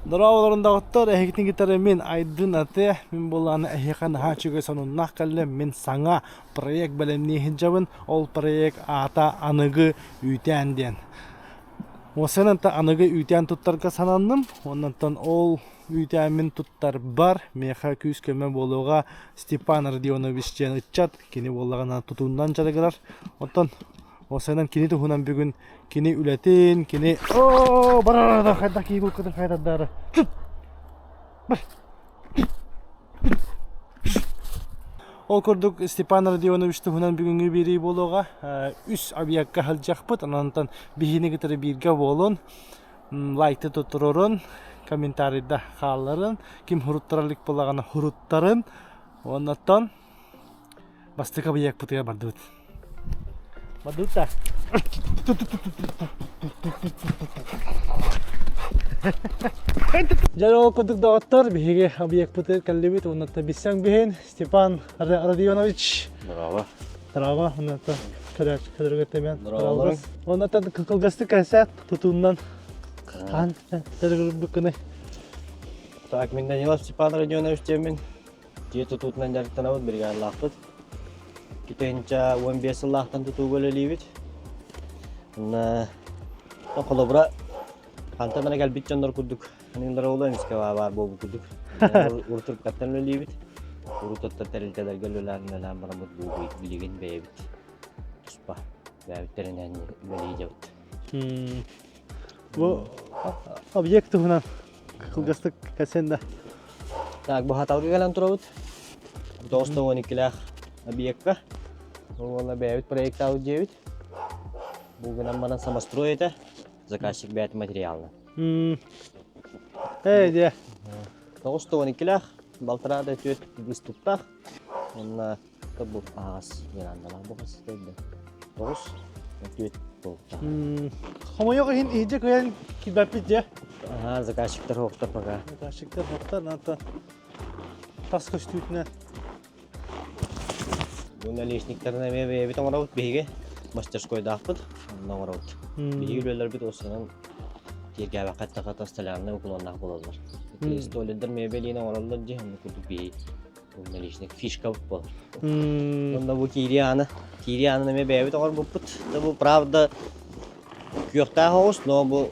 Дорооболорун доҕоттор, эһигитин кытары мин Айдын Ате, мин буоллаҕына эһиэхэ наһаа үчүгэй сонуннаах кэллим. Мин саҥа проект бэлэмнии сылдьабын. Ол проект аата Аныгы үүтээн диэн. Уосанан аныгы үүтээн туттарга сананным. Оннуттан ол үүтээммин туттарбар миэхэ күүс-көмө буолуоҕа Степан Родионович диэн ыччат. Кини буоллаҕына тутуунан дьарыгырар. Оттон уосанан кини туһунан бүгүн кини үлэтин, кини оо барар хайдах киһи булкутун хайдардаары. Бар. Ол курдук Степан Родионович туһунан бүгүҥҥү биэрии буолуоҕа. Үс объекка сылдьыахпыт. Онон биһини кытары бииргэ буолун, лайкты туттурорун, комментарийда хаалларын, ким хуруттара илик буоллаҕына хуруттарын. Оннуттан бастакы объекпытыгар бардыбыт. Бардыбыт да. Дьэ ол курдук доҕоттор, биһиги объекпытыгар кэллибит уонна билсэн биһин Степан Родионович. Браво. Браво, уонна көрөргө тэмэн. Браво. Уонна кылгастык кэсэт тутуунан хаан көрөрбүккүнүй. Так, мин Данилов Степан Родионович диэммин. Дьиэ тутуутунан дьарыктанабыт, бригадалаахпыт. 2015 сыллаахтан тутууга үлэлиибит. Онно холобура хантан эрэ кэлбит дьоннор курдук аныылара буолуо эмискэ баар буолбут курдук. Урутуркаттан үлэлиибит. Урут оттон тэрилтэлэргэ үлэлээн үлэлээн бараммыт бу билигин бэйэбит туспа бэйэбиттэринэн үлэлии дьабыт. Бу объект туһунан Кылгастык кэпсээн да. Так, бу хаталга кэлэн турабыт. 912-лээх объекка. Уонна бэйэбит проектаабыт дьиэбит. Бу гынан баран самострой этэ. Заказчик бэйэтин материалынан. Ээ, дьэ. 912-лээх, балтараа да түөрт выступтаах. Уонна бу аһаҕас верандалаах бу хас да 9 түөрт буолта. Хомойуох иһин иһирдьэ кыайан киирбэппит дьэ. Аһаа, заказчиктар хоктор пока. Заказчиктар хоктор, надо тас көстүүтүнэн. Бу наличниктарын эмиэ бэйэбит оҥоробут биһиги мастерскойдаахпыт, онно оҥоробут. Биһиги үлэлэрбит уопсайынан тиэргээбэххэ эттэххэ столярнай уклоннаах буолаллар. Столярдар мебелиин оҥороллор дии, онно курдук биһиги наличник фишка буолар. Онно бу киирии ааны, киирии аанын эмиэ бэйэбит оҥорбуппут. Да бу правда күөхтээх оҕус, но бу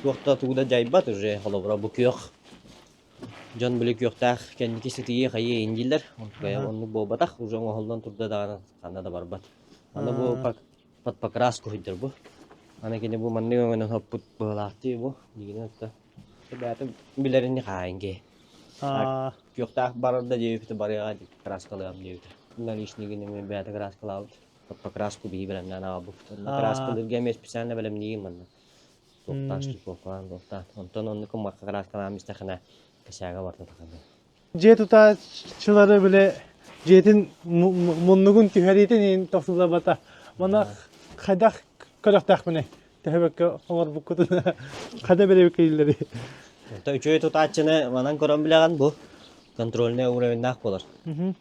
туох да тугу да дьайбат уже холобура бу күөх дьон били күөхтээх кэнники сытыйыы хайыы иин дииллэр. Онтукайа оннук буолбатах, уже оҥоһуллан турда даҕаны ханна да барбат. Аны бу под покраску сылдьар бу. Аны кини бу маннык өҥөнөн хоппут быһыылаахтыы бу. Дигинэн отто Бэйэтэ билэрин хаайын киһи. Күөхтээх барар да диэбитэ барыаҕа краскалыам диэбитэ. Наличнигин эмиэ бэйэтэ краскалаабыт. Покраску биһи бэлэмнээн аҕалбыппыт. Краскалыырга эмиэ специально бэлэмниигин манна. Туохтаан шлифовкалаан туохтаан. Онтон оннук марка краскалаан истэххинэ косяга барда тахаллар. Дьиэ тутааччылары бile дьиэтин муннугун түһэриитин иһин тохсуллабата. Мана хайдах көрөхтөөхпүнүй? Төһөбөккө оҥорбуккутун хада бэрэбиккэ Онто үчүгэй тутааччыны манан көрөн билэҕин бу контрольнай уровеннаах буолар.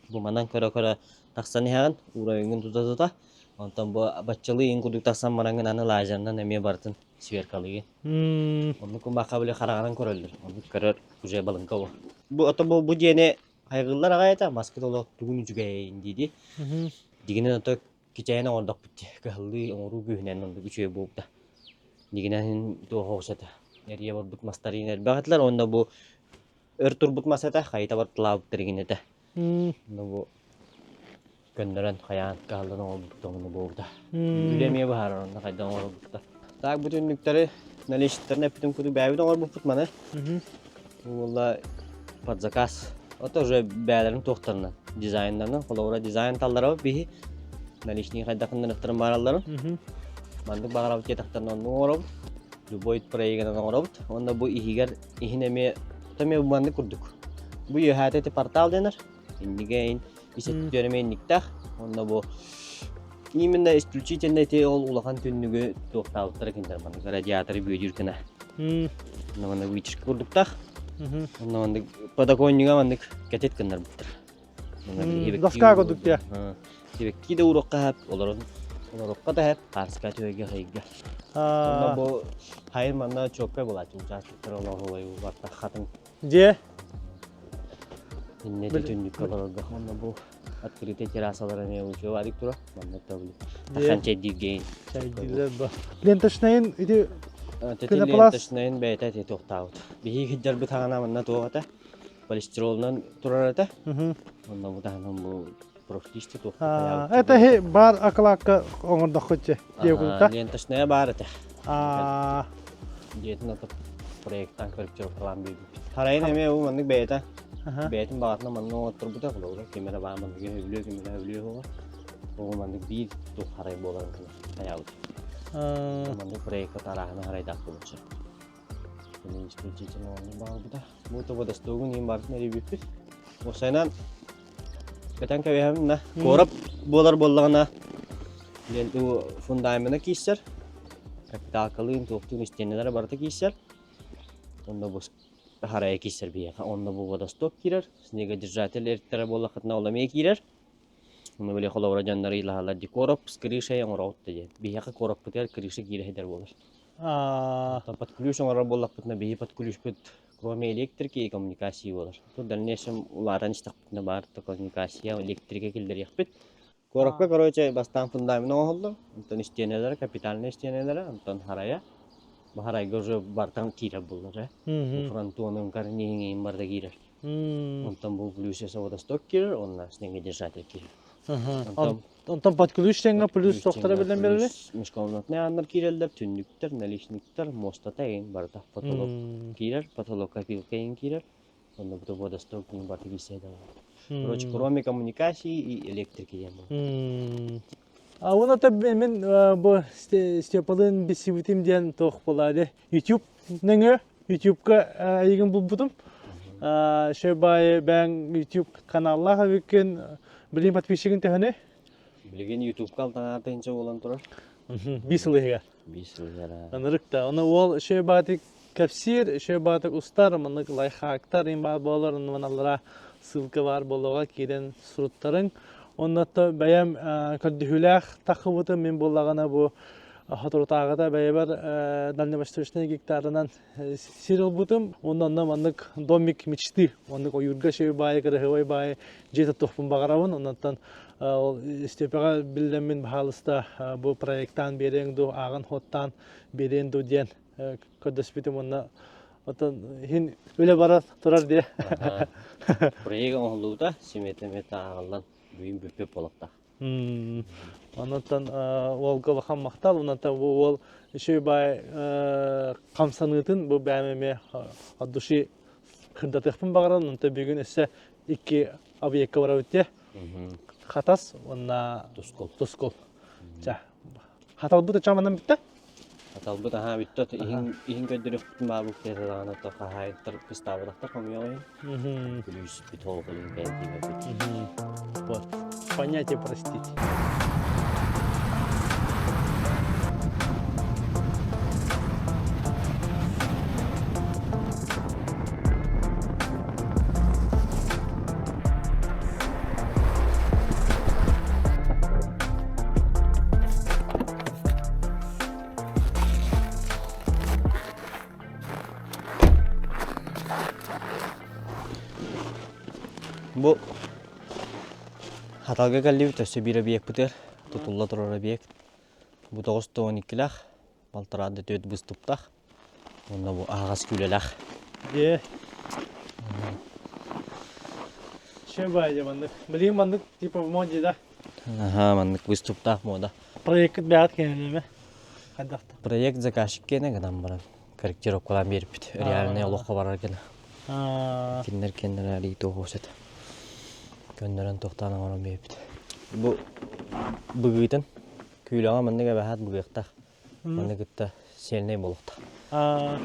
Бу манан көрө-көрө тахсан иһэҕин уровеҥҥын тута-тута. Онтон бу баччалыы иин курдук тахсан бараҥҥын аны лазерынан эмиэ барытын сверкалыыгын. Оннук кумаахха били хараҕынан көрөллөр. Оннук көрөр уже балыҥка бу. Бу ото бу, бу дьиэни хайҕыыллар аҕай этэ, маскыт олох тугун үчүгэйин дии-дии. Дигинэн ото кичэйэн оҥордохпут дии, кыһаллыы оҥоруу күүһүнэн оннук үчүгэй буолбута. Дигинэн туох оҕус этэ. Эрийэ барбыт мастар иин элбэх этилэр уонна бу өр турбут мас этэ, хайыта бартылаабыттар игин этэ. Онно бу көннөрөн хайаан кыһаллан оҥорбут оҥону буолбута. Үлэ эмиэ быһаарар онно хайдах оҥорбута. Так бу түннүктэри наличниктарын эппитим курдук бэйэбит оҥорбуппут маны. Уолла под заказ. Это уже бэйэлэрин туохтарынан, дизайннарынан, холобура дизайн талларабыт биһи наличники хайдах гыннарыахтарын бааралларын. Маннык баҕарабыт диэтэхтэринэ оннук оҥоробут. Любой проегынан оҥоробут. Уонна бу иһигэр иһин эмиэ эмиэ маннык курдук. Бу үөһээтэ ити портал дэнэр. Иннигэ ин ис өттүгэр эмиэ инниктээх. Уонна бу именно исключительно ити ол улахан түннүгү туохтаабыттара кинилэр маннык радиаторы бүөдүүр гына. Онно маннык вытяжка курдуктаах. Онно маннык подоконнига маннык кэтит гыннарбыттар. Доска курдук дии. Сибэкки да уруокка хаап, олорон олорукка да хаап, хаарска түһэргэ хайга. Онно бу хайын манна чуоккай булааччы участоктар олоҕулай барта хатын. Дьиэ. Инне түннүккэ олорорго. Онно бу открытый террасалар эмиэ учуобадик тура. Манна табли. Тахан чэйдииргейин. Чэйдиилэр ба. Ленточнайын ити Пенопласт. Ленточнайын бэйэтэ ити туохтаабыт. Биһиги киддэрбит хаҕана манна туох этэ? Полистиролунан турар этэ. Онно бу таһынан бу профлисти туох Это хи бар акылаакка оҥордоххутче диэкулта. Ленточная баар этэ. Дьиэтин ата проекттан корректировкалаан биэрбиппит. Харайын эмиэ бу маннык бэйэтэ бэйэтин баҕатынан маннык оҥотторбута холобура ким эрэ баа манныгы өбүлүө ким эрэ өбүлүө суоҕа. Ол маннык биир туох харай буоларын гына хайаабыт. Маннык проекка тарааһына харайдаах буолуохча. Исключительно маннык баҕарбыта. Бу тобо достугун иин барытын эрийбиппит. Уопсайынан Кэтэн кэбиһэбин да. Короб буолар буоллаҕына диэн фундамена киирсэр. Капиталкалыын туохтуун истиэнэлэрэ барыта киирсэр. Онно бу харайа киирсэр биһиэхэ. Онно бу водосток киирэр. Снегодержатель эртэрэ буоллаххытына ол эмиэ киирэр. Онно били холобура дьоннор ыйылаһаллар дии короб с крышей оҥороҕут да диэн. Биһиэхэ коробпутугар крыша киирэ сылдьар буолар. Оттон под ключ оҥорор буоллахпытына биһи под ключпут Кроме электрики и коммуникации буолар. Тут в дальнейшем улаатан истэхпитинэ баар коммуникация, электрика киллэриэхпит. Куоракка, короче, бастаан фундамент оҥоһуллар, онтон истиэнэлэрэ, капитальнай истиэнэлэрэ, онтон харайа. Бу харайга уже бартан киирэр буоллар, э. Фронтонун, карниһиҥ барыта киирэр. Онтон бу плюс водосток киирэр, уонна снегодержатель киирэр. Онтон Онтон под ключ тэҥҥэ плюс тохторо биллэн биэрэр. Межкомнатный ааннар киирэллэр, түннүктэр, наличниктар, муостата эҥин барыта потолок киирэр, потолок копилка эҥин киирэр. Онно бу водосток барыта киирсэ Короче, кроме коммуникации и электрики диэн буолар. А уонна мин бу Степалыын билсибитим диэн туох буолаады YouTube нөҥүө YouTubeка эйигин булбутум. Шөбай бэҥ YouTube каналлаах эбиккин. Билигин подписчигин төһөнүй? Билигин YouTubeка алтан тыһыынча буолан турар. Биир сыл иһигэр. Биир сыл иһигэр. Ынырык да. Оны уол Шөбатик кэпсиир, Шөбатик устар, маннык лайфхактар им баар буолар, онно ссылка баар буолуоҕа киирэн суруттарыҥ. Онно бэйэм көрдөһүүлээх таххыбытым мин буоллаҕына бу Соторутааҕыта бэйэбэр дальневосточнай гектарынан сир ылбытым. Уонна онно маннык домик мечты, оннук ойуурга шөй баайы, кыраһыабай баайы дьиэ туттуохпун баҕарабын. Оннуттан ол Степаҕа биллэммин баһаалыста бу проектаан биэриэҥ дуу, ааҕан-хуоттаан биэриэн дуу диэн көрдөспүтүм уонна оттон иһин үлэ бара турар диye. Проект оҥоһуллубута, симета-мета ааҕыллан бүгүн бүппүт буолуохтаах. Онон уолга улахан махтал. Онон бу уол үчүгэй баай хамсаныытын бу бэйэм эмиэ от души кырдатыахпын баҕаран. Онтон бүгүн өссө икки объекка барабыт дии. Хатас уонна Тускул. Тускул. Ча. Хаталбыт ычаманан бүттэ? Хаталбыт аһаа бүттэ. Иһин иһин көрдөрүөхпүтүн баабыт тыатадаҕына то хаһаайыттар кыстаабатахтар хомуйаҕайын. Күлүүс бүтоҕу кэлин кэлин Вот. Понятие простить. Бу Хаталга кэллибит өссө биир объекпытыгар тутулла турар объект. Бу 912-лээх, балтараа да түөрт быстыптаах. Уонна бу аһаҕас күүлэлээх. Дьэ. Че баайа маннык. Билигин маннык типа в моде да? Аха, маннык выступтаах мода. Проекткыт бэҕэт кэнэлэмэ? Хайдахта? Проект заказчик киэнэ гынан баран корректировкалаан биэрбит. Реальный олоххо барар гына. Кинилэр кэннэрэ арыый туох Көннөрөн тохтоон оҥорон биэрбит. Бу быгыытын күүлэҕэ маннык эбэһээт быгыахтаах. Маны кытта сиэлнэй буолуохтаах.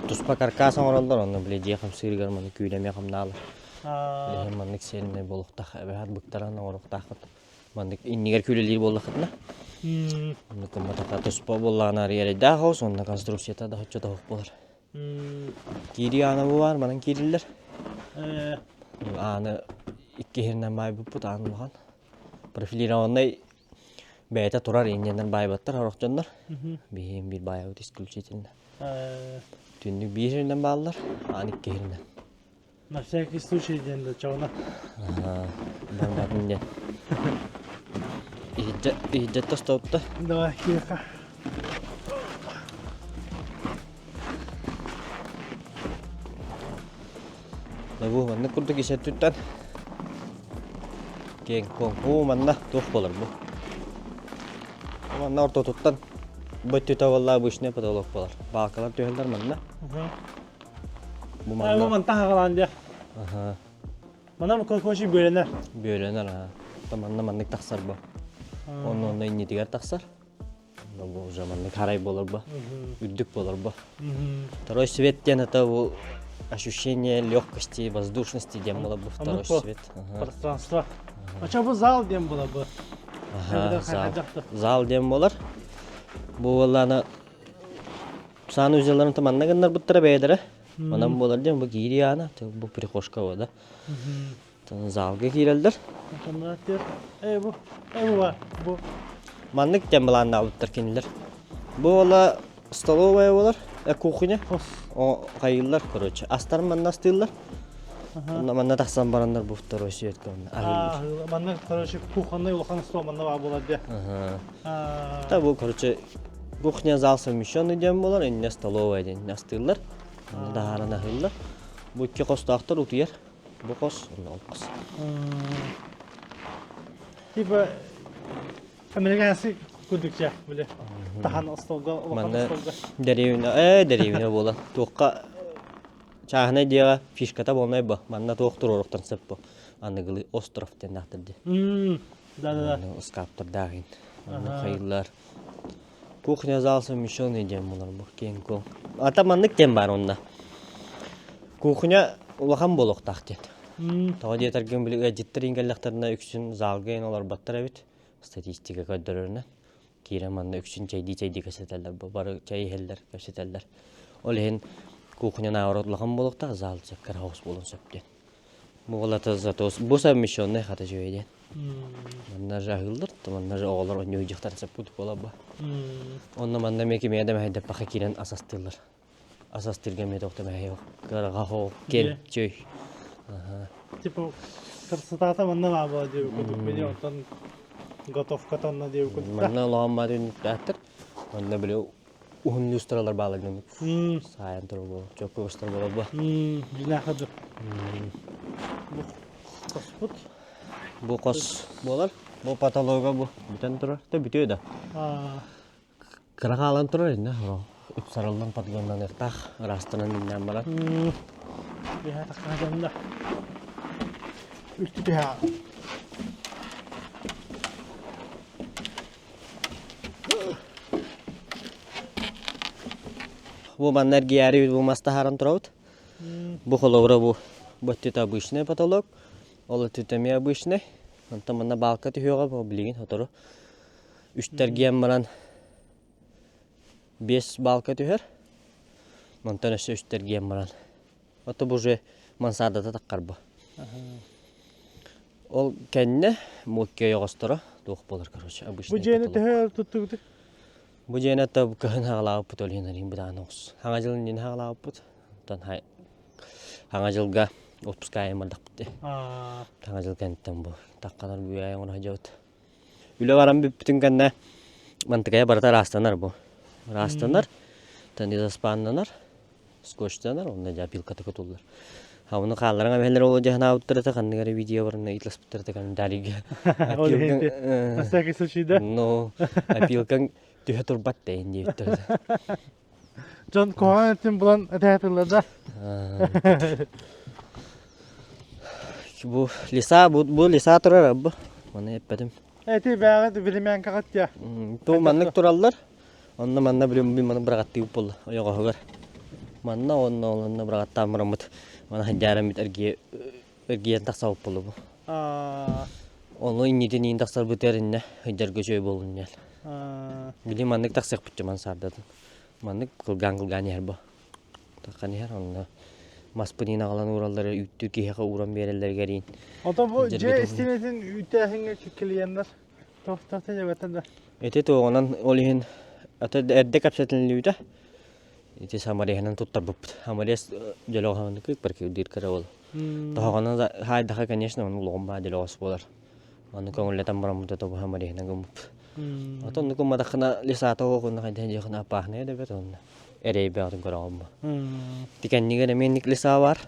Туспа каркас оҥороллор, онно били дьиэ хамсыырыгар маны күүлэмиэ хамнаалар. Билигин маннык сиэлнэй буолуохтаах, эбэһээт быктаран оҥоруохтааххыт. Маннык иннигэр күүлэлиир буоллаххытына. Оннук гымматахха туспа буоллаҕына арыйарайдаах оҕус, уонна конструкцията да соччо тоһук буолар. Киирии аана бу баар, манан киириллэр. Ааны икки иһиринэн баайбыппыт, аан улахан. Профилированнай. Бэйэтэ турар инньэннэр баайбаттар сорох дьоннор. Биһиэн биир баайабыт исключительно. Түннүк биир сиринэн бааллар, аан икки сиринэн. На всякий случай диэн да чоҕуна. Барбатын диэн. Иһирдьэ иһирдьэ тостубутта. Давай, киэхэ. Бу маннык курдук ис өттүттэн киэҥ куоҥ. Уу манна туох буолар бу? Манна ортотуттан бу өттүтэ буолла обычный потолок буолар. Баалкалар түһэллэр манна. Бу манна. Бу мантан хаҕалаан диэх. Аха. Манна кочи бөлөнөр. Бөлөнөр аха. Манна маннык тахсар бу. Онно онно иннитигэр тахсар. Бу уже маннык харай буолар бу. Үрдүк буолар бу. Второй свет диэн это бу ощущение легкости, воздушности диэн буолар бу второй свет. Пространство. Ача бу зал диэн буолар бу. Зал. Зал диэн буолар. Бу буоллаана санузелларын манна гыннарбыттара бэйэлэрэ. Онон буолар диэн бу киирии аана, бу прихожка да. Залга киирэллэр. Бу, бу, бу. Маннык диэн былааннаабыттар кинилэр. Бу ола столовая болар, кухня. О, хайыыллар, короче. Астарын манна астыыллар. Онно манна тахсан бараннар бу второй светка онно аһыыллар. Манна, короче, кухонный улахан стол манна баар буолар дии. Та бу, короче, кухня зал совмещенный диэн буолар, иннэ столовая диэн астыыллар. Онно таһааран аһыыллар. Бу икки хостоохтор утуйар. Бу хос, ол хос. Типа американцы курдук били тахан остолго улахан остолго. Дэриэбинэ, ээ дэриэбинэ буолан туохха чааһынай дьиэҕэ фишката буолнай бу. Манна туох туруоруохтан сөп бу. Аныгылыы остров диэн ааттар дии. Да-да-да. Ыскааптардаах иһин. Манна хайыллар. Кухня зал совмещенный диэн буолар бу киэҥ куоҥ. Ата маннык диэн баар онно. Кухня улахан буолуохтаах диэн. Тоҕо диэтэргин били ыалдьыттар иҥгэллэхтэринэ үксүн залга иһин олорботтор эбит. Статистика көрдөрөрүнэн. Киирэн манна үксүн чэйдии-чэйдии кэпсэтэллэр. Бу бары чэй иһэллэр, кэпсэтэллэр. Ол иһин кухня наоборот улахан буолуохтаах, зал кыра соҕус буолуон сөп диэн. Бу буолата зато бу совмещенный хата үчүгэй диэн. Манна же аһыыллар, манна же оҕолор оонньуу сыппыт буолар Онно манна эмиэ кимиэ да мэһэйдэппэххэ киирэн ас астыыллар. Ас астыырга эмиэ туох да мэһэй суох. Кыараҕа суох, киэн, чөй. Типа красотата манна баа буола диэбит курдук били онтон готовката онно диэбит курдук. Манна улахан баар үнүктээхтэр. Манна били уһун люстралар баалар саайан турар буолар, чөккө көстөр буолар бу. Дьинаахады. Бу хоспут. Бу хос буолар. Бу потолога бу бүтэн турар. Та бүтүө да. Кыра хаалан турар инне үпсарыллан подгоннаныахтаах ыраастанан иннээн баран. Биһэ таххаадамда. Үстү түһэ. Бу манна эргийээри бу мас таһааран турабыт. Бу холобура бу бу өттүтэ обычный потолок, ол өттүтэ эмиэ обычный. Онтон манна балка түһүөҕэ бу билигин сотору үстэргиэн баран биэс балка түһэр. Онтон өссө үстэргиэн баран. Ото бу уже мансардата таххар бу. Ол кэннэ муокка ойоҕосторо туох буолар короче обычный Бу дьиэни төһө туттугутуй? Бу дьиэни ата кыһын хаҕалаабыппыт ол иһин арыйын бытаан оҕус. Хаҥа дьыл иннинэ хаҕалаабыппыт. Онтон хаҥа дьылга отпуска айан бардахпыт дии. Хаҥа дьыл кэнниттэн бу тахханар бү айан оҥоро Үлэ баран бүппүтүн кэннэ мантыкайа барыта ыраастанар бу. Ыраастанар, тонизоспаннанар, скотчтанар, онно дьэ опилката кутуллар. А ону хаалларан эбэлэр ол дьаһанаабыттар этэ ханнык эрэ видео барына ыйыталаспыттар этэ комментарийга. Ол иһин на всякий случай да? Ну, опилкаҥ түһэ турбат да диэбиттэр этэ. Дьон куһаҕан өттүн булан этэ да. Бу леса, бу, бу леса турар бу. Маны эппэтим. Эти бэҕэ билимэҥкэҕит дьэ. Ту маннык тураллар. Онно манна билим маны быраҕаттыыбыт буолла ойоҕоһугар. Манна онно онно быраҕаттаан бараммыт. Маны хадьаараммыт эргийэ эргийэн тахсабыт буолла бу. Ону иннитин иин тахсарбытыгар иннэ ыйдарга үчүгэй буоллун диэн. Били маннык тахсыахпыт ман саардатын. Маннык кылгаан-кылгаан иһэр бу. Таххан иһэр онно маспын иин аҕалан уураллар үүттүү киһиэхэ ууран биэрэллэригэр иин. Ото бу дьиэ истиэнэтин үүттээһиҥҥэ клиеннэр. Тохтох дьэбэтэн да. Ити туоҕунан ол иһин ата эрдэ кэпсэтиллибитэ. Ити самореһынан туттарбыппыт. Саморез дьөлөҕөһөнүкү паркирдиир кыра ол. Тоһоҕонон хаайдаха, конечно, ону улахан баа дьөлөҕөс буолар. Ону көҥүллэтэн бараммыт ото бу самореһынан гыммыппыт. Ото оннук гымматаххына лесата оҕуна хайдах дьиэхинэ опаһнай да бэт онно. Эрэйбэҕин көрөҕүн бу. Тикэннигэр эмиэ инник леса бар.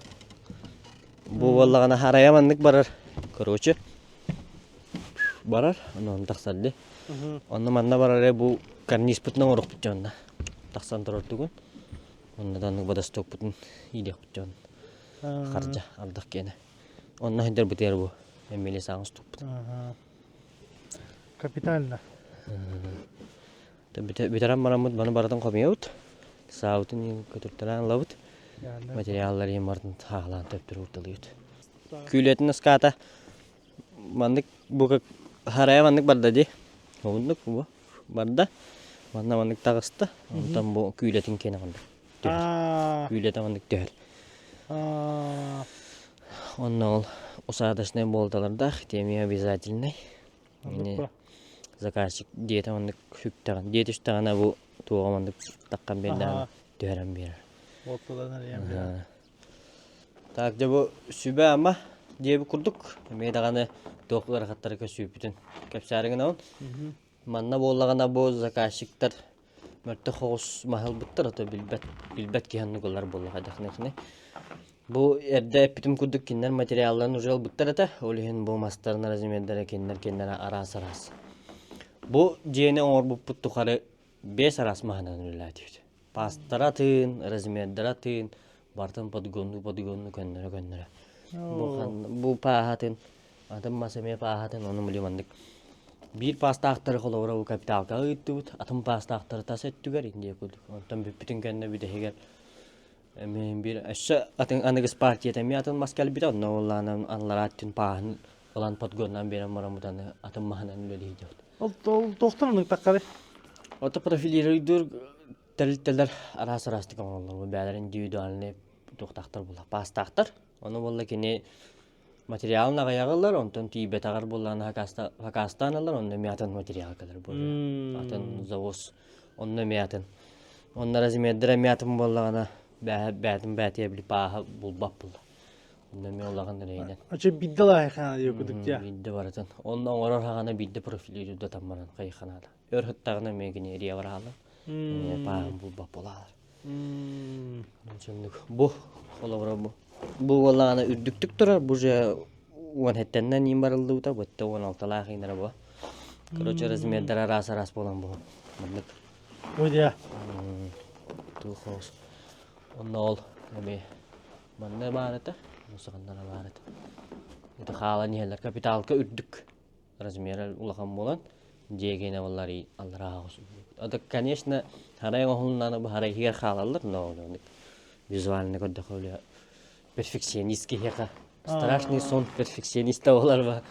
Бу буоллаҕына харайа маннык барар. Короче, барар, онон тахсар дии. Онно манна барары бу карнизпытынан оҥоруохпут дьонно. Тахсан турар тугун. Онно даннык водостокпутун иилиэхпит дьон. Харжа ардах киэнэ. Онно сылдьар бытыар бу. Эмили саҥа уступпут. Капитально. Бүтэрэн бараммыт маны барытын хомуйабыт. Саабытын көтүртэлээн ылабыт. Материаллар иһин барытын хаалаан төптөр уурталыыбыт. Күүлэтин ыскаата маннык бу харайа маннык барда дии. Оннук бу барда. Манна маннык таҕыста. Онтон бу күүлэтин киэнэ маннык түһэр. Күүлэтэ маннык түһэр. Онно ол усадочнай буолталардаах, теми обязательный. Заказчик диэтэ маннык сүктэҕин, диэ түстэҕинэ бу туоҕа маннык таххан биэрдэҕинэ түһэрэн биэрэр. Так дьэ бу сүбэ-ама диэбит курдук эмиэ даҕаны туох ыарахаттары көрсүбүппүтүн кэпсээри гынабын. Манна буоллаҕына бу заказчиктар мөлтөх оҕус маһылбыттар, ото билбэт билбэт киһи оннук ылар буолла хайдахныхыный. Бу эрдэ эппитим курдук кинилэр материалларын уже ылбыттар этэ, ол иһин бу мастарын размердара кинилэр кинилэрэ араас-араас. Бу дьиэни оҥорбуппут тухары биэс араас маһынан үлэлээтибит. Паастара тыын, размердара тыын, барытын подгонну-подгонну көннөрө-көннөрө. Бу бу пааһатын, атын мас эмиэ пааһатын, ону били маннык биир паастаахтары холобура бу капиталкаҕа ыыттыбыт, атын паастаахтары тас өттүгэр индия курдук. Онтон бүппүтүн кэннэ бүтэһигэр эмиэ биир өссө атын аныгыс партията эмиэ атын мас кэлбитэ, онно уоллаанан аллараа өттүн пааһын ылан подгоннаан биэрэн бараммыт аны атын маһынан үлэлии дьабыт. Ол туохтан оннук таххары? Ото профилируйдуур тэрилтэлэр араас-араастык оҥороллор. Бу бэйэлэрин индивидуальный туохтаахтар буолла, паастаахтар. Ону буолла кини материалын аҕыйаҕы ылар, онтон тиийбэтэҕэр буоллаҕына хакастаан ылар, онно эмиэ атын материал кэлэр буолар. Атын завоз, онно эмиэ атын. Онно размердара эмиэ атын буоллаҕына, бээтин бээтиэ били пааһа булбат буолла. Онно эмиэ улахан эрэйинэн. Ача биирдэ лаайхана диye кудук дия. Биирдэ барытын. Онно оҥорор хаҕана биирдэ профилируйда таммаран хайханаада. Өр сыттаҕына эмиэ кини эрийэ бараалар. Эмиэ пааһын булбат буолаалар. Ончоннук бу холобура бу. Бу буоллаҕына үрдүктүк турар, бу же уон хэттэннэн иин барыллыбыта, бытта уон алталаах иинэрэ бу. Короче, размердара араас-араас буолан бу. Маннык. Бу дия. Туох Онно ол эмиэ манна баар этэ, мусаҕаннара баар этэ. Это хаалан иһэллэр. Капиталка үрдүк размера улахан буолан, дьиэ киэнэ буоллар аллараа оҕус. Это, конечно, харай оҥоһулуннаҕына бу харай иһигэр хаалаллар, но оннук визуально көрдөххө бile перфекционист киһиэхэ страшный сон перфекциониста буолар ба.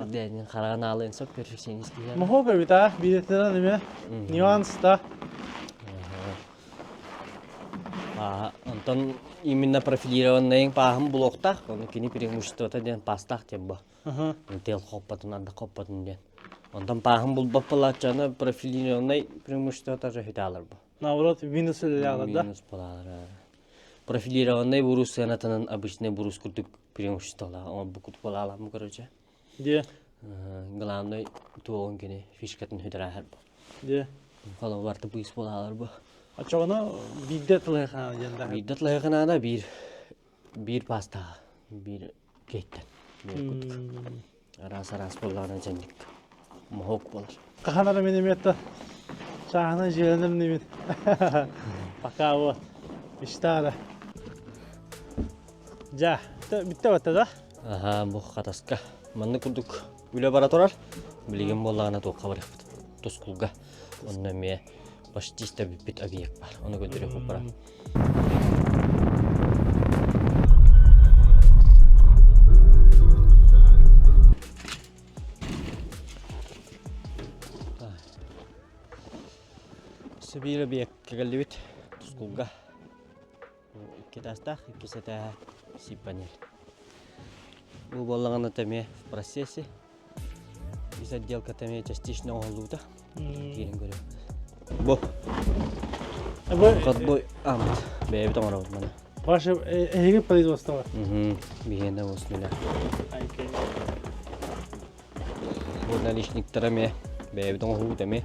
Дээнин хараҕын аалыан сөп перфекционист киһиэхэ. Моһуок эбит а, биирэтинэн эмиэ нюанс да. Онтон именно профилированнайын пааһын булуохтаах, ону кини преимуществота диэн паастаах диэн бу. Тел хоппотун, ардах хоппотун диэн. Онтон пааһын булбат буолааччы, профилированный преимуществота же хитаалар бу. Наоборот, минус үлэлээҕэр да? Минус буолаалар. Профилированный бурус сыанатынан обычный бурус курдук преимуществолаах, бу курдук буолаалаах короче. Дьэ. Главный туоҕун кини фишкатын сүтэрээһэр бу. Дьэ. Холобур быыс буолаалар бу. Оччоҕуна биирдэ тылыахаана диэн да. Биирдэ тылыаханаана биир биир паастаҕа биир кейттен биир курдук. Араас араас буоллаҕына дьэнник моһуок буолар. Хаһан эрэ мин эмиэ чааһына дьиэлэнэр инибин. Пока вот. Мечта Дьэ, бүттэ батта да? Аһаа, бу хатаска. Маннык курдук үлэ бара турар. Билигин буоллаҕына туохха барыахпыт? Тускулга. Онно эмиэ почти бүппүт объект бар. Ону көрдөрүөхпүт бара. Сибиир объекка кэллибит Тускулга. Икки этажтаах, иккис этээһэ сип-панель. Бу буоллаҕына эмиэ в процессе. Ис отделката эмиэ частично оҥоһуллубута. Киирэн көрүө. Бу. Входной ааммыт. Бэйэбит оҥоробут маны. Ваше эһиги производство? Угу. Биһиэнэ с нуля. Бу наличниктара эмиэ бэйэбит оҥоһуубут эмиэ.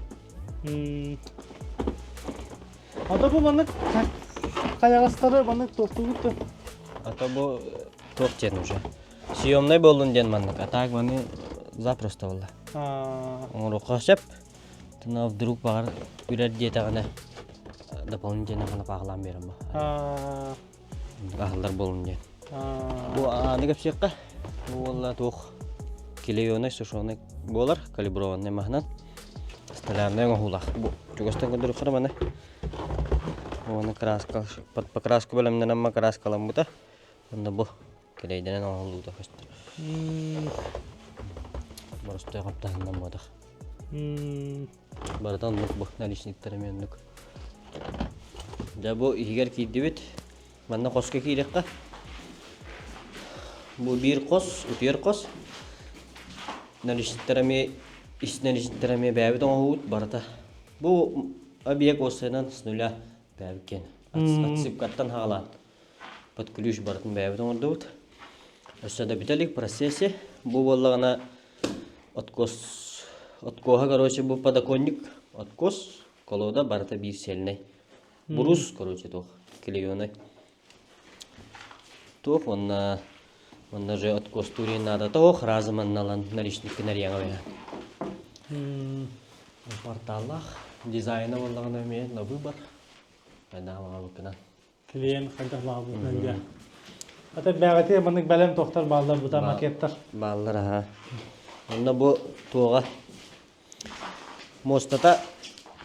Ата бу маннык хайаҕастары маннык туохтугут да? Ата бу туох диэн уже. Съемнай буоллун диэн маннык. А так маны запросто буолла. Оҥоруохха сөп. Тына вдруг баҕар үрэр диэтэҕинэ дополнительно ханапаахылаан биэрэн бу. Аһыллар буолун диэн. Бу ааны кэпсиэххэ. Бу уолла туох клееный, сушеный буолар, калиброванный маһынан. Столярнай оҥоһуулаах. Бу чугастан көрдөрүөххэ маны. Уонна краска, под покраску бэлэмнэнэн краскаламмыта. Онно бу килэйдэнэн оҥоһуллуута көстөр. Боростуой хаптаһыннан буотах. Барыта оннук бу наличниктар эмиэ оннук. Дьэ бу иһигэр киирдибит. Манна хоско киириэххэ. Бу биир хос, утуйар хос. Наличниктар эмиэ ис наличниктар эмиэ бэйэбит оҥоһуубут барыта. Бу объект уопсайынан с нуля бэйэбит киэн. Отсыпкаттан хаалаан под ключ барытын бэйэбит оҥордубут. Өссө да бүтэ илик процессе. Бу буоллаҕына откос откоһа короче бу подоконник откос колода барыта биир сельнэй. Брус короче туох клееный. Туох уонна уонна же откостуурин наада тоох разом анналан наличниккин эрийэҥэ бэйэ. Порталлаах дизайна буоллаҕына эмиэ на выбор. Хайдах баҕарбыккынан. Клиент хайдах баҕарбытынан диэ. Ата бэҕэтигэр маннык бэлэм туохтар бааллар бута макеттар. Бааллар аха. Онно бу туоҕа муостата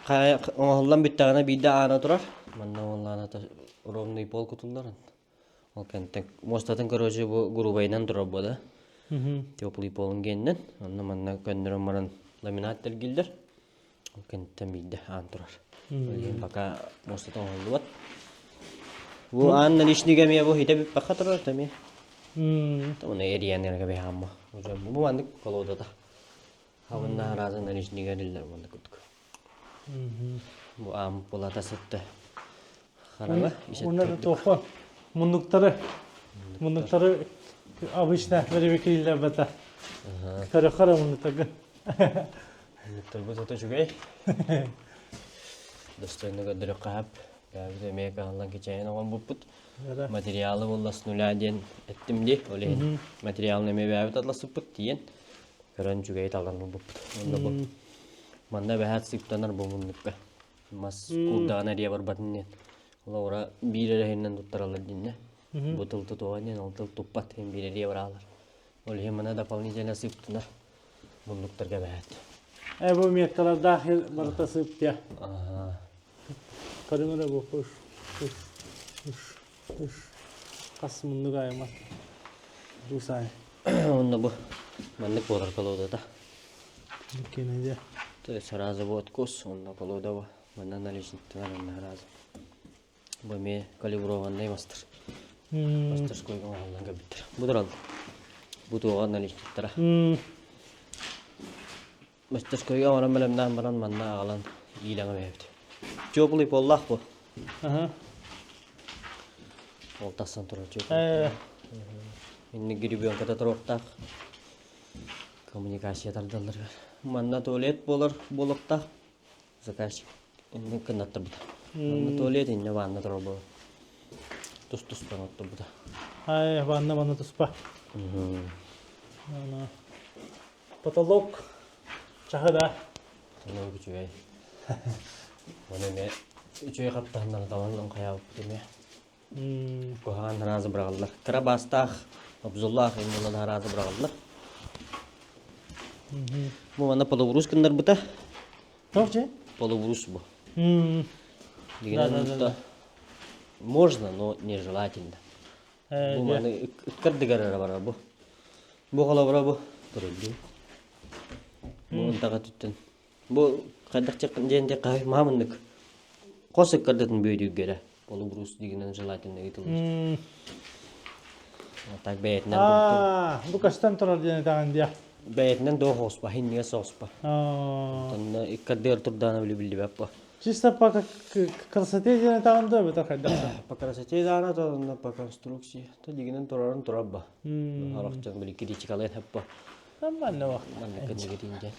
оҥоһуллан бүттэҕинэ биирдэ аана турар. Манна уоллааната ровный пол кутуллар. Ол кэнтэн муостатын короче бу грубайынан турар буо да. Теплый полун гиэннэн. Онно манна көннөрөн баран ламинат тэлгиллэр. Ол кэнниттэн биирдэ аан турар. Ол иһин пока муостата оҥоһуллубат. Бу аан наличнига эмиэ бу хитэ бүппэххэ турар эмиэ. Оны эрийэн эргэ бэһаамма. Уже бу маннык колодата. Хабынна аразы наличнига эриллэр маннык курдук. Бу аан булата сытты. Хараҥа Уна тохон муннуктары муннуктары обычно беребекилер бата. Көрөхөр муннуктаргын. Муннуктарбыт ото үчүгэй. Достойно көрдөрүөххэ хап. Бэйэбит эмиэ кыһаллан кичэйэн оҥорбуппут. Материалы буолла с нуля диэн эттим дии. Ол иһин материалын эмиэ бэйэбит атласыппыт тиийэн көрөн үчүгэйи талан ылбыппыт. Онно бу манна бэһээт сыыптанар бу муннукка. Мас куурдаҕына эрийэ барбатын диэн. Олоҕура биир эрэ иһинэн туттараллар диннэ. Бу тыл тутуоҕа диэн ол тыл туппат иһин биир эрийэ бараалар. Ол иһин мана дополнительно сыыптанар муннуктарга бэһээт. Э бу меткалардаах барыта сыыптыа. Көрүҥ эрэ бу уш уш уш уш хас муннук айма дусай. Онно бу маннык буолар колодата. Кенеде. То есть сразу вот откос, онно колода бу. Манна наличниктар онно сразу. Бу эмиэ калиброванный мастер. Мастерскойга оҥоһуллан кэлбиттэр. Бу турал. Бу туоҕа наличниктара. Мастерскойга оҥорон бэлэмнээн баран манна аҕалан иилэҥэ бэйэбит. Теплый поллаах бу. Ол тахсан турар теплый. Инник гребенката туруохтаах. Коммуникация тардалларыгар. Манна туалет буолар буолуохтаах. Заказчик инник кыннаттарбыта. Манна туалет иннэ ванна турар буолар. Тус-туспа оттурбута. Ай, ванна ванна туспа. Потолок чаһы да. Потолок үчүгэй. Оны эмиэ үчүгэй хаптаһыннар талан хайаабыппыт эмиэ. Куһаҕан араазы быраҕаллар. Кыра баастаах, обзуллаах иммунан араазы быраҕаллар. Бу манна полубрус гыннарбыта. Туох дьэ? Полубрус бу. Дигинэн можно, но нежелательно. Бу маны ыккардыгар эрэ барар бу. Бу холобура бу туруллуу. Бу ынтаҕа түттэн. Бу хайдах диэн диэххэ маамыннык хос ыккардытын бүөдүүргэ эрэ полубрус дигинэн желательно ыытыллар. Так бэйэтинэн Аа, бу көстөн турар диэн этэҕин диэ. Бэйэтинэн да оҕуспа, иннигэ соҕуспа. Онтон иккардыгар турдаана били биллибэт бу. Чисто по красоте диэн этаҕын да эбэтэр хайдах По красоте даана то по конструкции. То дигинен турарын турар ба. Харах дьон били критикалыан хөп Нормально вах. Маннык кэннигитин диэн.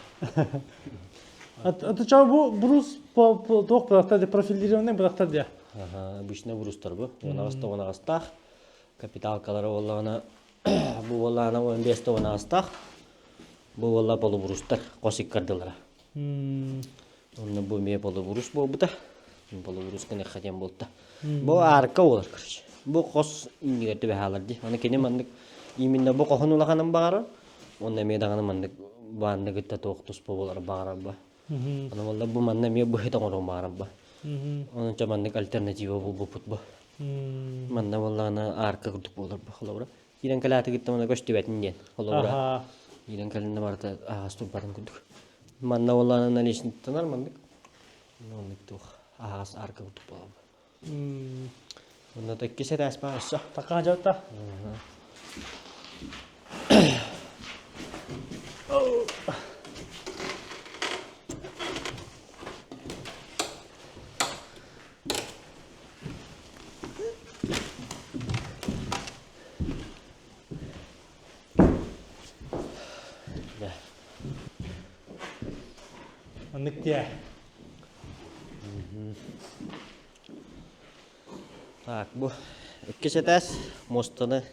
Это чё бу брус по туох бырахтар профилированный бырахтар диэ. Ага, обычно брустар бу. Унаҕаста унаҕастаах. Капиталкалара буоллаҕына бу буоллаҕына 15 унаҕастаах. Бу буолла полубрустар хос иккардылара. Онно бу эмиэ полубрус буолбута. Полубрус гыныхха диэн буолта. Бу арка буолар, короче. Бу хос иннигэр түбэһаалар дии. Аны кини маннык именно бу хоһун улаханын баҕарар. Уонна эмиэ даҕаны маннык баанны кытта туох туспа буолар баҕарар ба. Аны буолла бу манна эмиэ быһыт оҥоруон баҕарар ба. Онон маннык альтернатива булбуппут бу. Манна буоллаҕына арка курдук буолар бу холобура. Киирэн кэлээти кытта мана көстүбэтин диэн. Холобура киирэн кэлиннэ барыта аһаҕас турбатын курдук. Манна буоллаҕына наличниктанар маннык. Оннук туох аһаҕас арка курдук буолар. Онно иккис этээс баар өссө. Такаа дьалта. Маннык диэ. Так, бу иккис этээс муостаны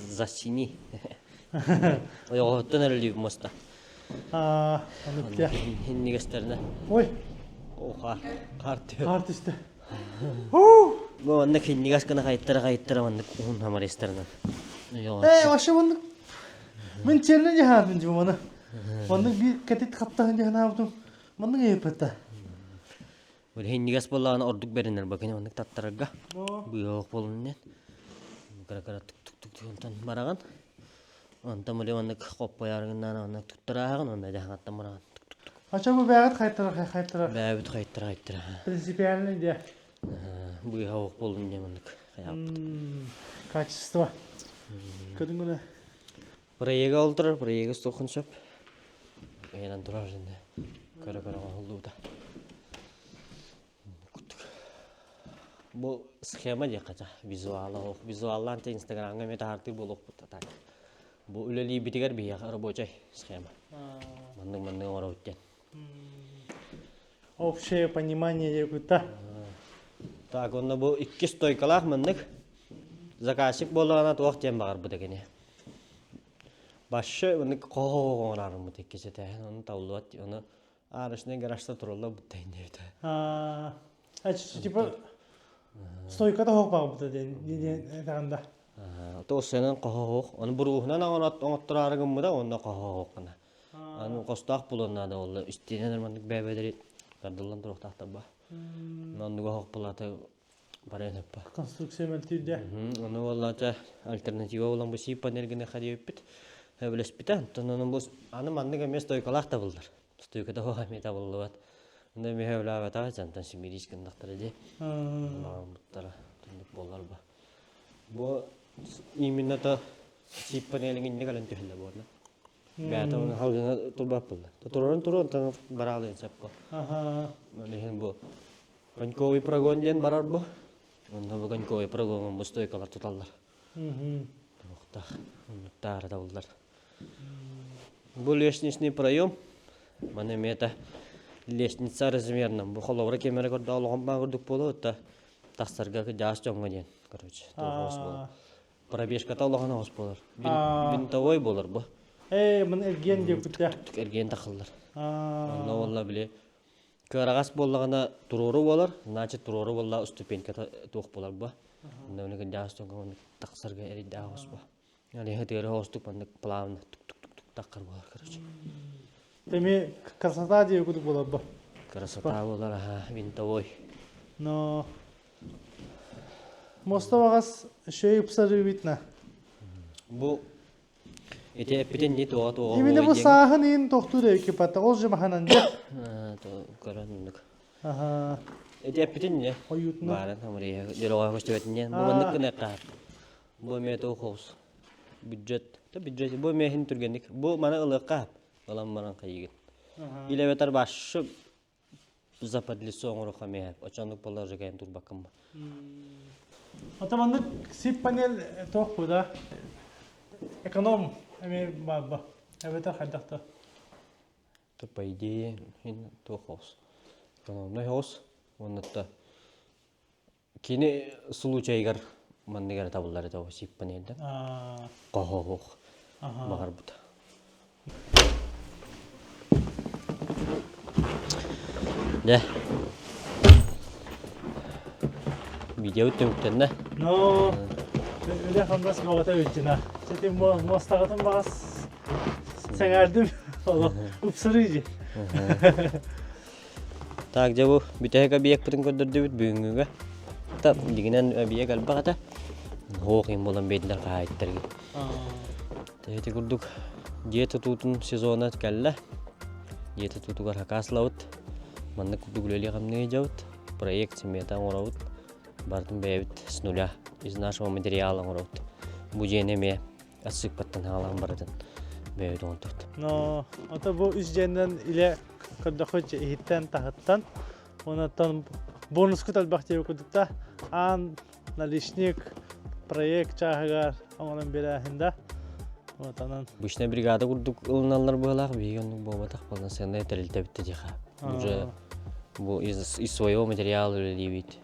засини. Ойоҕоһуттан эрэлиир муоста. Аа, оннук диэ. Иннигэстэринэ. Ой. О, хаар. Хаар түһэ. Хаар түстэ. Бу маннык иннигас гына хайыттара-хайыттара маннык уһун хамарыстарынан. Ээ, вообще маннык мин челлендж дьаһаатым дьи маны. Маннык биир кэтит хаптаһын дьаһанаабытым. Маннык эйэппэтэ. Бу иннигас буоллаҕына ордук бэринэр бакыны маннык таттарарга. Быыһах буолун диэн. Кыра-кыра тук-тук-тук онтон бараҕын. Онтон били маннык хоппойааргыннаан маннык туттарааһаҕын уонна дьаһаҥаттан бараҕын. Тук-тук-тук. Ача бу бэҕэт хайтара хайтара. Бэбит хайтара хайтара. Принципиальный диэ. Быыһах буолун диэн маннык хайааппыт. Качество. Көрүҥүнэ. Проега ол турар, проега суохун сөп. Ыйанан турар инде. Көрө-көрө оҥоһуллубута. Бу схема диэххэ ча, визуала визуаллаан те инстаграмҥа эмиэ таһаартыыр буолуохпут так. Бу үлэлиирбитигэр биһиэхэ рабочай схема. Маннык-маннык оҥоробут диэн. Общее понимание диэкута. Так, онно бу икки стойкалаах маннык. Заказчик буоллаҕына туох диэн баҕарбыта кини. Башы маннык хоһоҕоҥораарыммыт иккис этээһин, ону табыллыбат, ону арочный гаражта туралла буттайын диэбитэ. А, типа стойката хоһ баҕарбыта диэн диэн да. Туосуйанан хоһоһуох, ону буруоһунан оҥоттороору гыммыта, онно хоһоһуох гына. Аны хостоох булуон наада буолла, истиэнэн маннык бэйбэлэри тардыллан туруохтаахтар ба. Оннуга хоһ булаата барыан сөп Конструкция мөлтүүр Ону буоллаата альтернатива булан бу сип панельгины хадиэппит сөбүлэспитэ. Онтон ону бу аны маннык эмиэ стойкалаах табыллар. Стойката суох эмиэ табыллыбат. Онно эмиэ сөбүлээбэтэҕэ дьантан симириис гыннахтара дии. Баҕарбыттара түннүк буолар ба. Бу именно то сип панелин инник алан түһэллэ буолла. Бэйэтэ оны халгына турбат буолла. Турарын туруон таңы бараалыан сөп бу. Ол иһин бу Коньковый прогон диэн барар бу. Онно бу коньковый прогоҥҥа бу стойкалар туталлар. Туохтаах оннуктаары табыллар. Бу лестничный проем. Маны эмиэ это лестница размерном. Бу холобура ким эрэ көрдөөх олоҕум баа курдук буолуо, да тахсарга дьаас дьоҥҥо диэн, короче, туох буолар. Пробежката улахан оҕус буолар. Винтовой буолар бу. Ээ, мын эргиэн диэбиттэ. Эргиэн тахыллар. Онно буолла били Кыараҕас буоллаҕына туруору буолар, значит туруору буолла ступеньката туох буолар бу. Онно уну кырдьаҕас дьоҥҥо маннык тахсарга эрэйдээх оҕус бу. Алиһы тыары оҕустук маннык плавно тук-тук-тук таххар буолар короче. Эми красота диye курдук буолар бу. Красота буолар аха винтовой. Но Моста баҕас шөй ыпсары видно. Бу Ити эппитин дии туоҕа туоҕа Именно бу сааһын иин тохтуур экипата ол же маханан дьэ. Көрөн оннук. Аха. Ити эппитин не? Ойуутуна. Баарын хамырыйа дьолоҕо көстүбэтин диэн. Бу маннык гына хаат. Бу эмиэ туох хоус. Бюджет. То бюджет бу эмиэ түргэнник. Бу маны ылыахха ылан баран хайыгын. Или эбэтэр башы западлицо оҥоруохха эмиэ очоннук буолла уже кэлэн турбаккын. Ата маннык сип панель туох бу да? Эконом эмиэ баар Эбэтэр хайдах да? То по идее туох оҕус. Экономный оҕус. Уонна Кини случайыгар маннык эрэ табыллар этэ сип панельдан. Хоһоһуох баҕарбыта. Дьэ. Видео түмүктэннэ. Ну, үлэ хамнас бөҕөтө бүттүнэ. Сити муостаҕытын баҕас сэҥээрдим. Олох ыпсырыы дии. Так, дьэ бу бүтэһик объекпытын көрдөрдүбүт бүгүҥҥүгэ. Та дьиҥинэн объект элбэх этэ. Оһох иһин буолан биэрдилэр хаһаайыттарга. Ити курдук дьиэ тутуутун сезона кэллэ. Дьиэ тутуутугар хакаслабыт. Маннык курдук үлэлии-хамныы сылдьабыт. Проект смета оҥоробут. Барытын бэйэбит с нуля из нашего материала оҥоробут. Бу дьиэни эмиэ ассыыппаттан хаалан барытын бэйэбит оҥордубут. Но ото бу үс дьиэннэн илэ көрдөххө иһиттэн таһыттан онтон бонускут элбэх диэбит курдук аан наличник проект чааһыгар оҥорон биэрээһин да вот онон Обычная бригада курдук ылыналлар быһалаах биһиги оннук буолбатах полноценная тэрилтэбит тиха уже бу из, из своего материала үлэлиибит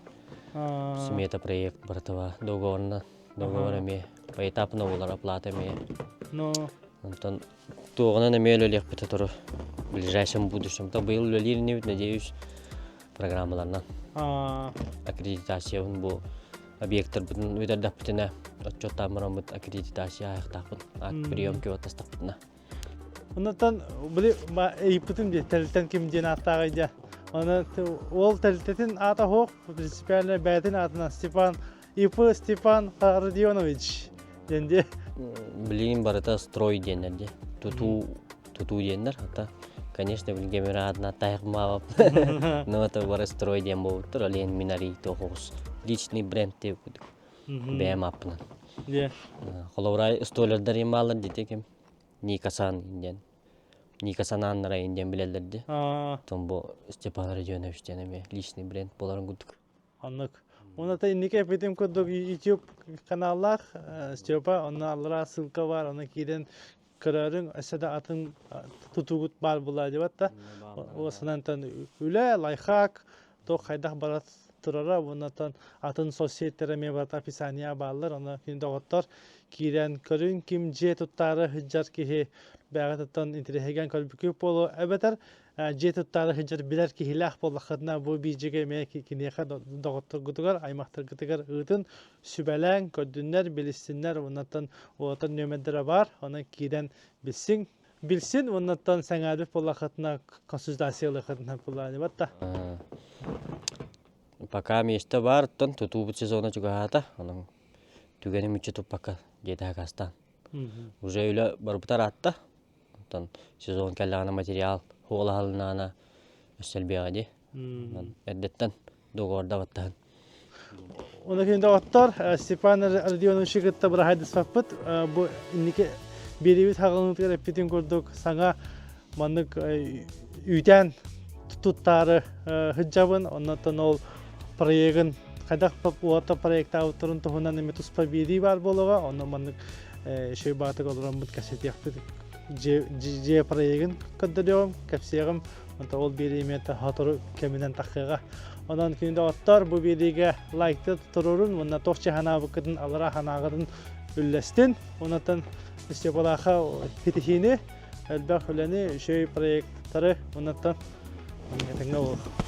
смета проект братова договорна Договор эмиэ поэтапно буолар, оплата эмиэ. Ну, Онтон туоҕунан эмиэ үлэлиэхпит сотору в ближайшем будущем. То быйыл үлэлиир инибит, надеюсь, программаларынан. Аккредитациябын бу объекттарбытын бүтэрдэхпитинэ, отчуоттаан бараммыт аккредитация ааһыахтаахпын. Акт приемки баттастахпытына. Оннуттан били ыйыппытым дии, тэрилтэн ким диэн ааттааҕый дии. Оны ол тэрилтэтин аата суох, принципиально бэйэтин аатынан Степан ИП Степан Родионович диэн дии. Билигин барыта строй диэннэр дии. Тутуу тутуу диэннэр. Ата конечно билигин кэмэр аатынан тайхмаабап. Но это бары строй диэн буолбуттар. Ол иһин мин арый тоҕус личный бренд диэбит курдук. Бэйэм ааппынан. Холобура столярдар им бааллар дии ким Никасан диэн Ника Санааннара диэн билэллэр дии. Оттон бу Степан Родионович диэн эмиэ личный бренд буоларын курдук. Оннук. Уонна инники эппитим курдук YouTube каналлаах Степа, онно аллараа ссылка бар, онно киирэн көрөрүҥ, өссө да атын тутуугут баар буолаа диэбэт да. Уосанантан үлэ, лайфхак, туох хайдах бара турара уоннатан атын соцсеттер эмиэ барыта описание бааллар онно кини доҕоттор киирэн көрүн ким дьиэ туттаары сылдьар киһи бэйэҕититтэн интэриэһиргээн көрбүккүт буолуо эбэтэр дьиэ туттаары сылдьар билэр киһилээх буоллаххытына бу биидьигэ эмиэ киниэхэ доҕотторгутугар аймахтаргытыгар ыытын сүбэлээҥ көрдүннэр билистиннэр уоннаттан уолаттар нүөмэрдэрэ баар онон киирэн билсиҥ билсин уоннаттан сэҥээрбит буоллаххытына консультациялыаххытына буоллааныбат да. Пока место баар, оттон тутуубут сезона чугаһаата, онон түгэни мүччү туппакка диэтэ хакастаан. Уже үлэ барбыта ыраатта. Оттон сезон кэллэҕинэ материал хуолаһалынаана өссө элбиэҕэ дии. Онон эрдэттэн договорда баттаһын. Оны күн доҕоттор, Степан Родионовичы кытта быраһайдыспаппыт. Бу инники биэриибит хаҕылынытыгар эппитин курдук саҥа маннык үүтээн туттаары сылдьабын. Оннуттан ол проегын хайдах уота проектаабыттарын туһунан эмиэ туспа биэрии баар буолуоҕа. Онно маннык үчүгэй баҕатык олороммут кэпсэтиэхпит. Дьиэ проегын көрдөрүөҕүм, кэпсиэҕим. Онто ол биэрии эмиэ сотору кэминэн тахсыаҕа. Онон күн доҕоттор, бу биэриигэ лайкты туруорун уонна туох чаһанаабыккытын аллара санааҕытын үллэстин. Онтон Степалаха ситиһиини, элбэх үлэни, үчүгэй проекттары оннуттан этэҥҥэ буолуох.